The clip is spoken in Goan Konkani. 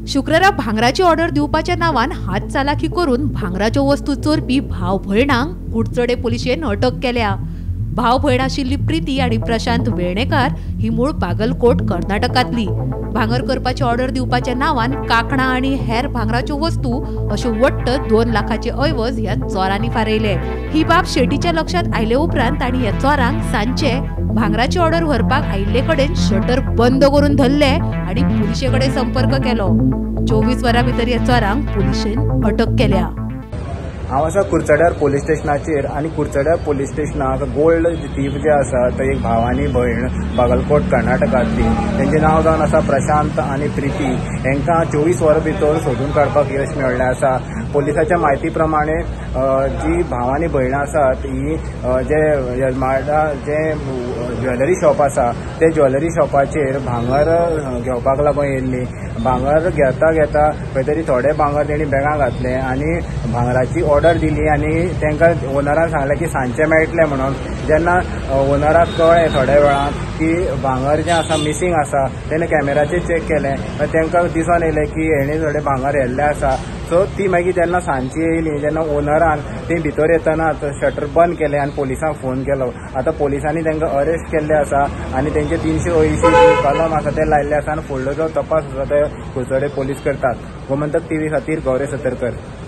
शुक्रारा भांगराची ऑर्डर दिवपाच्या नांवान हात चालाखी करून भांगराच्यो वस्तू चोरपी भाव भयणांक कुडचडे पुलिशेन अटक केल्या. भाव भयण आशिल्ली प्रीती आनी प्रशांत वेर्णेकार ही मूळ बागलकोट कर्नाटकांतली. भांगर करपाची ऑर्डर दिवपाच्या नांवान कांकणां आनी हेर भांगराच्यो वस्तू अश्यो वट्ट 2 लाखाचे ऐवज ह्या चोरांनी फारयले. ही बाब शेटीच्या लक्षात आयले उपरांत तांणी ह्या चोरांक सांजचे भांगराची ऑर्डर व्हरपाक आयिल्ले कडेन शटर बंद करून धरले आनी पुलिशे कडेन संपर्क केलो. 24 वरां भितर ह्या चोरांक पुलिशेन अटक केल्या. हांव आसा कुडचड्यार पोलीस स्टेशनाचेर आनी कुडचड्यार पोलीस स्टेशनाक गोल्ड थीफ जे आसा ते एक भाव आनी भयण बागलकोट कर्नाटकांतली, तेंचें नांव जावन आसा प्रशांत आनी प्रीती. हेंकां 24 वरां भितर सोदून काडपाक यश मेळ्ळें आसा. पोलिसाच्या म्हायती प्रमाणे जी भाव आनी भयणां आसात ही जे यलमाडा जे ज्वेलरी शॉप आसा ते ज्वेलरी शॉपाचेर भांगर घेवपाक लागून येयल्ली. भांगर घेता घेता खंय तरी थोडे भांगर तेणी बॅगां घातले आनी भांगराची ऑर्डर दिली आनी तांकां ओनरान सांगलें की सांजचें मेळटलें म्हणून. जेन्ना ओनराक कळ्ळें थोड्या वेळान की भांगर जें आसा मिसींग आसा, तेणें कॅमेराचेर चॅक केलें, तांकां दिसून येयलें की हेणें थोडें भांगर व्हेल्लें आसा. सो ती मागीर जेन्ना सांजची येयली जेन्ना ओनरान ती भितर येतना शटर बंद केलें आनी पोलिसांक फोन केलो. आतां पोलिसांनी तांकां अरेस्ट केल्ले आसा आनी तेंचे 380 कलम आसा ते लायिल्ले आसा आनी फुडलो जो तपास आसा ते कुडचडे पोलीस करतात. गोमंतक टीव्ही खातीर गौरी सतरकर.